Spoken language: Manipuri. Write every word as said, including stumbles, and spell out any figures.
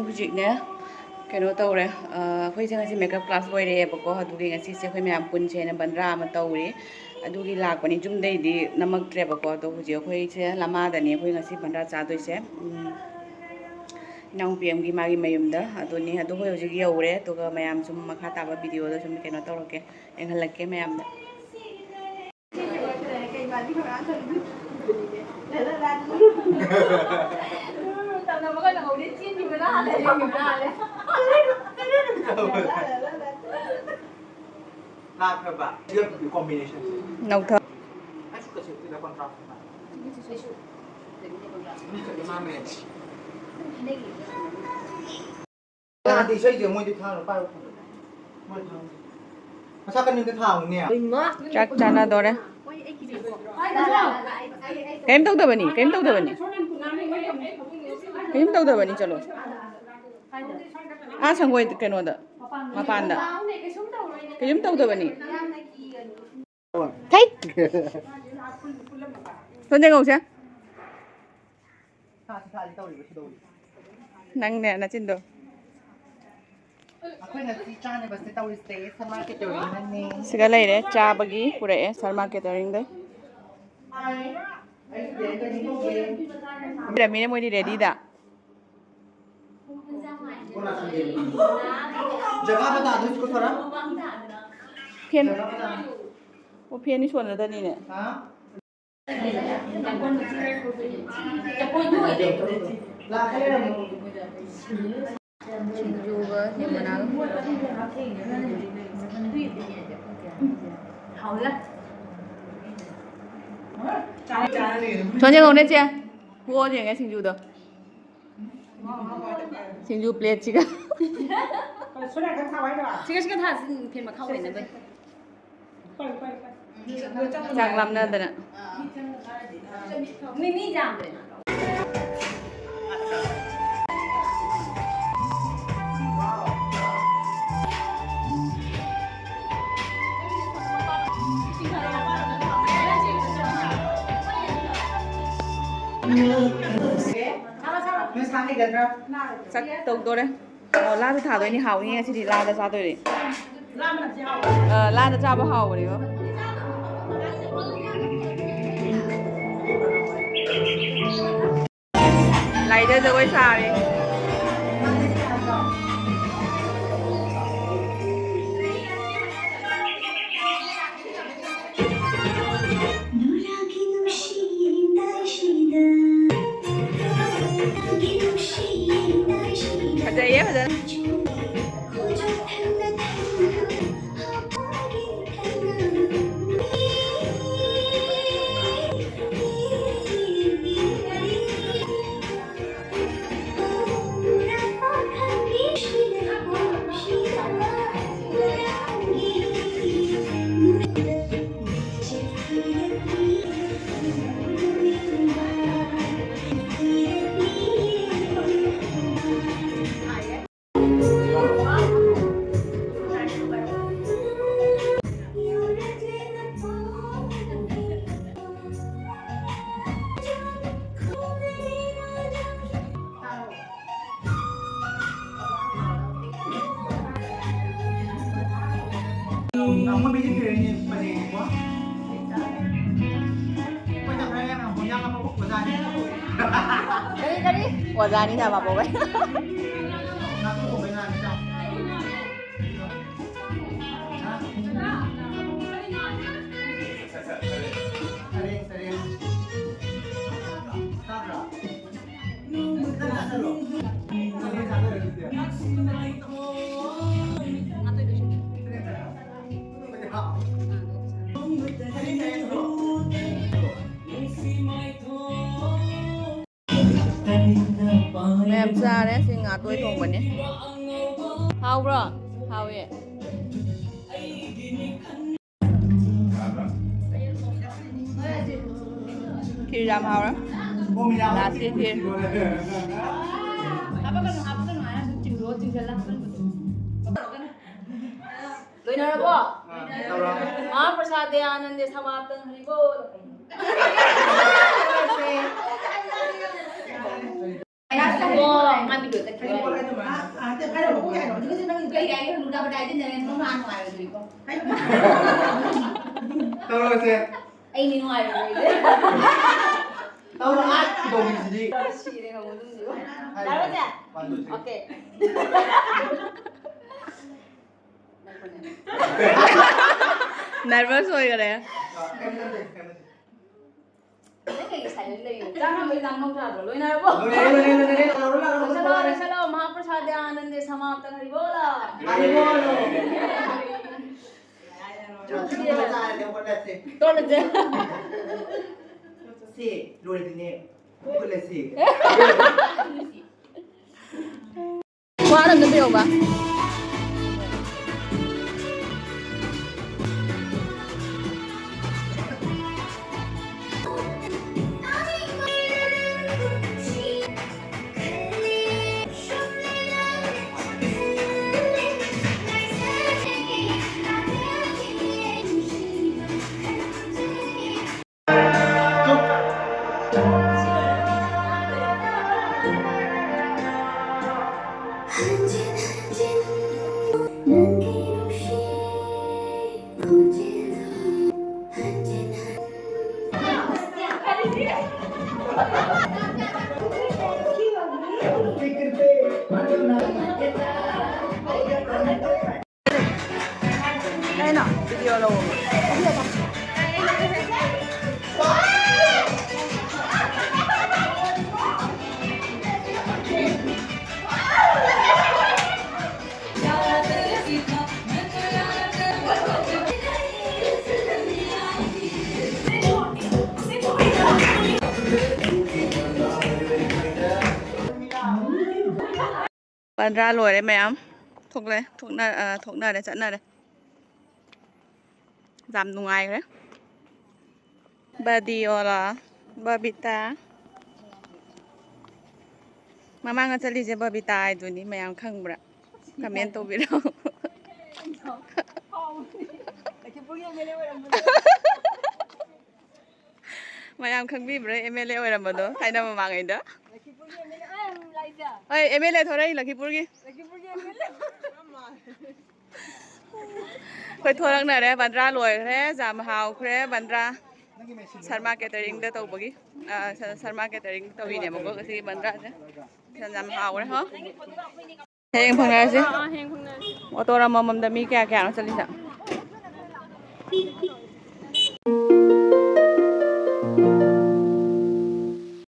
ꯍꯧꯖꯤꯛꯅꯦ, ꯀꯩꯅꯣ ꯇꯧꯔꯦ꯫ ꯑ, ꯑꯩꯈꯣꯏꯁꯦ ꯉꯁꯤ ꯃꯦꯀꯞ ꯀ꯭ꯂꯥꯁ ꯂꯣꯏꯔꯦꯕꯀꯣ꯫ ꯑꯗꯨꯒꯤ ꯉꯁꯤꯁꯦ ꯑꯩꯈꯣꯏ ꯃꯌꯥꯝ ꯄꯨꯟꯁꯦꯅ ꯕꯟꯗ꯭ꯔꯥ ꯑꯃ ꯇꯧꯔꯤ꯫ ꯑꯗꯨꯒꯤ ꯂꯥꯛꯄꯅꯤ, ꯌꯨꯝꯗꯩꯗꯤ ꯅꯝꯃꯛꯇ꯭ꯔꯦꯕꯀꯣ꯫ ꯑꯗꯣ ꯍꯧꯖꯤꯛ ꯑꯩꯈꯣꯏꯁꯦ ꯂꯃꯥꯗꯅꯤ ꯑꯩꯈꯣꯏ ꯉꯁꯤ ꯕꯟꯗ꯭ꯔꯥ ꯆꯥꯗꯣꯏꯁꯦ꯫ ꯎꯝ, ꯏꯅꯥꯎꯄꯤ ꯑꯃꯒꯤ ꯃꯥꯒꯤ ꯃꯌꯨꯝꯗ꯫ ꯑꯗꯨꯅꯤ, ꯑꯗꯨ ꯑꯩꯈꯣꯏ ꯍꯧꯖꯤꯛ ꯌꯧꯔꯦ꯫ ꯑꯗꯨꯒ ꯃꯌꯥꯝ ꯁꯨꯝ ꯃꯈꯥ ꯇꯥꯕ ꯚꯤꯗꯤꯑꯣꯗ ꯁꯨꯝ ꯀꯩꯅꯣ ꯇꯧꯔꯛꯀꯦ, ꯌꯦꯡꯍꯜꯂꯛꯀꯦ ꯃꯌꯥꯝꯗ꯫ ꯂꯥꯛꯈ꯭ꯔꯕ? ꯁꯤꯒ ꯀꯣꯝꯕꯤꯅꯦꯁꯟꯁꯦ꯫ ꯅꯧꯊ꯫ ꯑꯩꯁꯨ ꯀꯩꯁꯨ ꯇꯤꯗ ꯀꯣꯟꯇ꯭ꯔꯥꯁ ꯃꯥꯟꯅꯩ꯫ ꯃꯥꯟꯅꯩ꯫ ꯌꯥꯗꯦ, ꯏꯁꯩꯁꯦ ꯃꯣꯏꯗꯤ ꯊꯥꯔꯣ, ꯄꯥꯏꯔꯣ꯫ ꯃꯣꯏ ꯊꯥꯔꯣ꯫ ꯃꯁꯥ ꯀꯟꯅꯤꯡꯗ ꯊꯥꯎꯅꯦ꯫ ꯆꯥꯛ ꯆꯥꯅꯗꯣꯔꯦ꯫ ꯀꯩꯝ ꯇꯧꯗꯕꯅꯤ, ꯀꯩꯝ ꯇꯧꯗꯕꯅꯤ꯫ ꯀꯩꯝ ꯇꯧꯗꯕꯅꯤ, ꯆꯠꯂꯣ꯫ ꯑꯥ, ꯁꯪꯒꯣꯏ ꯀꯩꯅꯣꯗ, ꯃꯄꯥꯟꯗ꯫ ꯀꯩꯁꯨꯝ ꯇꯧꯗꯕꯅꯤ꯫ ꯊꯩ! ꯊꯣꯟꯖꯦ ꯉꯧꯁꯦ꯫ ꯅꯪꯅꯦ ꯅꯆꯤꯟꯗꯣ꯫ ꯑꯩꯈꯣꯏ ꯉꯁꯤ ꯆꯥꯅꯕꯁꯦ ꯇꯧꯔꯤꯁꯦ ꯁꯃꯥ ꯀꯦꯇꯔꯤꯡꯅꯅꯦ꯫ ꯁꯤꯒ ꯂꯩꯔꯦ, ꯆꯥꯕꯒꯤ ꯄꯨꯔꯛꯑꯦ ꯁꯔꯃꯥ ꯀꯦꯇꯔꯤꯡꯗꯩ꯫ ꯂꯩꯔꯝꯃꯤꯅꯦ ꯃꯣꯏꯗꯤ ꯔꯦꯗꯤꯗ꯫ जगह बता दो इसको थोड़ा। ꯐꯦꯟ, जगह बता। ꯑꯣ, ꯐꯦꯟ ꯏꯁꯣꯟꯅꯗꯅꯤꯅꯦ꯫ हाँ? ꯁꯤꯡꯖꯨꯒ ꯌꯦꯟ ꯃꯅꯥꯒ꯫ ꯊꯣꯟꯖꯦ ꯀꯧꯅꯦ ꯆꯦ꯫ ꯍꯨꯑꯣ ꯌꯦꯡꯉꯦ ꯁꯤꯡꯖꯨꯗꯣ꯫ ꯁꯤꯡꯖꯨ ꯄ꯭ꯂꯦꯠꯁꯤꯒ꯫ ꯁꯤꯒ ꯁꯤꯒ ꯊꯥꯁꯤ ꯐꯦꯟ ꯃꯈꯥ ꯑꯣꯏꯅꯕ꯫ ꯆꯥꯛ ꯂꯥꯝꯅꯗꯅ꯫ ꯃꯤ, ꯃꯤ ꯌꯥꯝꯗ꯭ꯔꯦ꯫ ꯆꯥꯛ ꯇꯧꯗꯣꯔꯦ꯫ ꯑꯣ, ꯂꯥꯗ ꯊꯥꯗꯣꯏꯅꯤ꯫ ꯍꯥꯎꯅꯤ ꯉꯁꯤꯗꯤ꯫ ꯂꯥꯗ ꯆꯥꯗꯣꯏꯅꯤ꯫ ꯑ, ꯂꯥꯗ ꯆꯥꯕ ꯍꯥꯎꯕꯅꯦꯕ꯫ ꯂꯥꯏꯗ ꯖꯒꯣꯏ ꯁꯥꯔꯤ꯫ ꯐꯖꯩꯌꯦ ꯐꯖꯅ꯫ ꯀꯔꯤ, ꯀꯔꯤ? ꯑꯣꯖꯥꯅꯤ ꯅꯃꯥꯕꯣꯛ꯫ ꯃꯌꯥꯝ ꯆꯥꯔꯦ꯫ ꯁꯤ ꯉꯥ ꯇꯣꯏ ꯊꯣꯡꯕꯅꯦ꯫ ꯍꯥꯎꯕ꯭ꯔꯣ? ꯍꯥꯎꯋꯦ꯫ ꯈꯤꯔ ꯌꯥꯝ ꯍꯥꯎꯔꯦ꯫ ꯂꯥꯁꯀꯤ ꯈꯤꯔ꯫ ꯂꯣꯏꯅꯔꯕꯣ? ꯃꯍꯥꯄ꯭ꯔꯁꯥꯗꯦ ꯑꯥꯅꯟꯗꯦ ꯁꯃꯥꯞꯇꯪ ꯍꯔꯤꯕꯣꯜ꯫ ꯑꯣ, ꯃꯥ video ꯆꯠꯈꯤꯕ ꯍꯥꯏꯔꯣ꯫ ꯑꯥ, ꯑꯥ, ꯍꯥꯏꯔꯣ, ꯃꯀꯣꯛ ꯍꯥꯏꯔꯣ꯫ ꯍꯧꯖꯤꯛ ꯍꯧꯖꯤꯛ ꯅꯪ ꯀꯩ ꯍꯥꯏꯒꯦ? ꯍꯅꯨꯗ ꯕꯗꯥꯏꯗꯤ ꯅꯔꯦꯟ ꯃꯃꯥ ꯅꯨꯡꯉꯥꯏꯔꯣꯏꯗꯣꯔꯤꯀꯣ꯫ ꯇꯧꯔꯁꯦ꯫ ꯑꯩꯗꯤ ꯅꯨꯡꯉꯥꯏꯔꯣꯏꯗꯣꯔꯤ꯫ ꯇꯧꯔꯣ, ꯑꯥ, ꯇꯧꯔꯤꯁꯤꯗꯤ꯫ ꯁꯤꯔꯦ ꯉꯝꯃꯣꯏꯗꯣꯔꯤ꯫ ꯍꯥꯏꯔꯣ, ꯇꯥꯔꯣꯁꯦ? One, two, three꯫ Okay꯫ Nervous ꯑꯣꯏꯈꯔꯦ꯫ ꯑꯥ, ꯀꯩꯝ ꯅꯠꯇꯦ, ꯀꯩꯝ ꯅꯠꯇꯦ꯫ ꯅꯪ ꯀꯩꯒꯤ silent ꯂꯩꯔꯤꯅꯣ? ꯆꯥꯛ ꯍꯥꯟꯕꯩ ꯂꯥꯡ ꯅꯧ ꯌꯥꯗ꯭ꯔꯣ? ꯂꯣꯏꯅꯔꯕꯣ? ꯂꯣꯏꯅꯔꯦ, ꯂꯣꯏꯅꯔꯦ, ꯂꯣꯏꯅꯔꯦ, ꯂꯥꯛꯑꯣ, ꯂꯥꯛꯑꯣ, ꯂꯣꯏꯁꯜꯂꯣ, ꯂꯥꯛꯑꯣ꯫ ꯂꯣꯏꯁꯜꯂꯣ꯫ ꯃꯍꯥꯄ꯭ꯔꯁꯥꯗ ꯑꯅꯟꯗꯦ ꯁꯃꯥꯞꯇ ꯍꯔꯤꯕꯣꯂ꯫ ꯍꯔꯤꯕꯣꯂ꯫ ꯆꯥꯔꯦ, ꯍꯧꯒꯠꯂꯁꯦ꯫ ꯇꯣꯠꯂꯁꯦ꯫ ꯁꯦ, ꯂꯣꯏꯔꯗꯤꯅꯦ, ꯍꯧꯒꯠꯂꯁꯦ꯫ ꯋꯥꯔꯝꯗ ꯄꯤꯔꯛꯎꯕ꯫ ꯀꯩꯅꯣ? Video ꯂꯧꯑꯣ꯫ ꯕꯟꯗ꯭ꯔꯥ ꯂꯣꯏꯔꯦ ꯃꯌꯥꯝ꯫ ꯊꯣꯛꯂꯦ, ꯊꯣꯛꯅ-, ꯑ, ꯊꯣꯛꯅꯔꯦ, ꯆꯠꯅꯔꯦ꯫ ꯌꯥꯝ ꯅꯨꯡꯉꯥꯏꯈ꯭ꯔꯦ꯫ ꯕꯗꯤꯑꯣꯂꯥ, ꯕꯕꯤꯇꯥ꯫ ꯃꯃꯥꯡꯗ ꯆꯠꯂꯤꯁꯦ ꯕꯕꯤꯇꯥ ꯍꯥꯏꯗꯨꯅꯤ, ꯃꯌꯥꯝ ꯈꯪꯕ꯭ꯔꯥ? Comment ꯇꯧꯕꯤꯔꯛꯑꯣ꯫ ꯃꯌꯥꯝ ꯈꯪꯕꯤꯕ꯭ꯔꯥ, M L A ꯑꯣꯏꯔꯝꯕꯗꯣ ꯊꯥꯏꯅ ꯃꯃꯥꯡꯉꯩꯗ? ꯍꯣꯏ, ꯑꯦꯝ ꯑꯦꯜ ꯑꯦ ꯊꯣꯔꯛꯏ ꯂꯈꯤꯄꯨꯔꯒꯤ꯫ ꯑꯩꯈꯣꯏ ꯊꯣꯔꯛꯅꯔꯦ, ꯕꯟꯗ꯭ꯔꯥ ꯂꯣꯏꯈ꯭ꯔꯦ, ꯖꯥꯝ ꯍꯥꯎꯈ꯭ꯔꯦ ꯕꯟꯗ꯭ꯔꯥ꯫ ꯁꯔꯃꯥ ꯀꯦꯇꯔꯤꯡꯗ ꯇꯧꯕꯒꯤ, ꯑ, ꯁ-, ꯁꯔꯃꯥ ꯀꯦꯇꯔꯤꯡ ꯇꯧꯔꯤꯅꯦꯕꯀꯣ ꯉꯁꯤꯒꯤ ꯕꯟꯗ꯭ꯔꯥꯁꯦ꯫ ꯌꯥꯝ ꯍꯥꯎꯔꯦ ꯍꯣ꯫ ꯍꯌꯦꯡ ꯐꯪꯅꯔꯁꯤ꯫ ꯑꯥ, ꯍꯌꯦꯡ ꯐꯪꯅꯔꯁꯤ꯫ ꯑꯣꯇꯣ ꯑꯃꯃꯝꯗ ꯃꯤ ꯀꯌꯥ ꯀꯌꯥꯅꯣ ꯆꯠꯂꯤꯁꯦ?